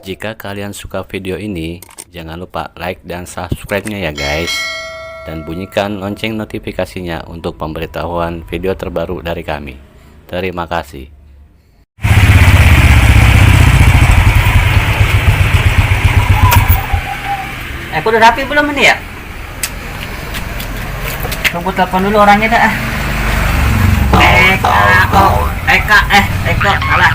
Jika kalian suka video ini, jangan lupa like dan subscribe-nya ya guys. Dan bunyikan lonceng notifikasinya untuk pemberitahuan video terbaru dari kami. Terima kasih. Udah rapi belum ini ya? Tunggu telepon dulu orangnya dah. Eko, salah.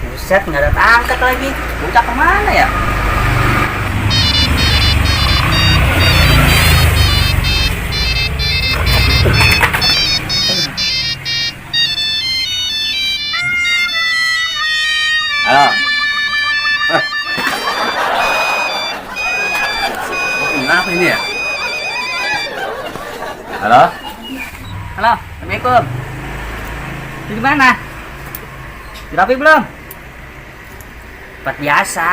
Buset, nggak ada angkat lagi. Bocah kemana ya? Halo. Kenapa ini ya? Halo? Halo, Assalamualaikum. Di mana? Di rapi belum? Tempat biasa.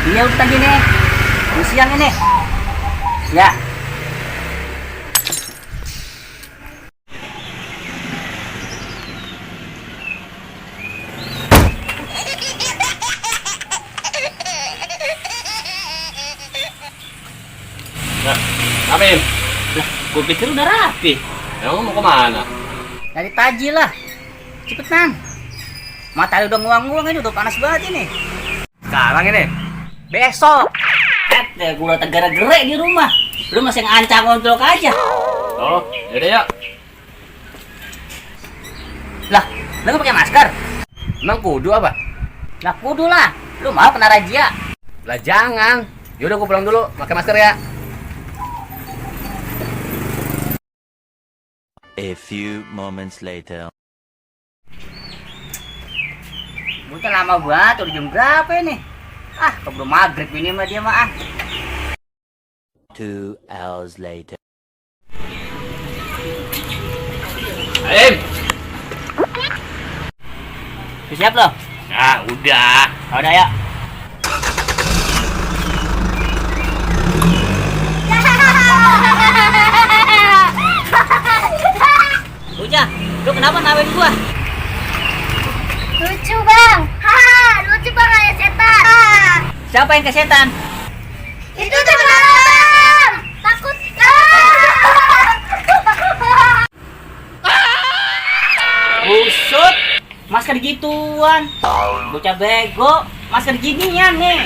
Iya udah gini. Di siang ini. Ya. Nah, Amin. Gue pikir udah rapi. Emang mau kemana? Dari tajil lah. Cepetan. Matahari udah nguang-nguang ini, udah panas banget ini. Sekarang ini? Besok. Gue udah tegara-gerak di rumah. Lu masih ngancang kontrol aja. Oh, yaudah ya. Lah, lu nggak pakai masker? Emang kudu apa? Lah kudu lah. Lu mau kena razia? Lah jangan. Yaudah gue pulang dulu, pakai masker ya. A few moments later. Bukan lama banget, udah jam berapa ini? Keburu maghrib ini mah dia mah. 2 hours later. Aim. Siap lo? Nah, udah. Udah ya. Uja, lu kenapa nawain gua? Lucu bang, haha, lucu bang kayak setan. Siapa yang ke setan? Itu teman bang, takut. Busut, masker gituan. Bocah bego, masker ginian nih.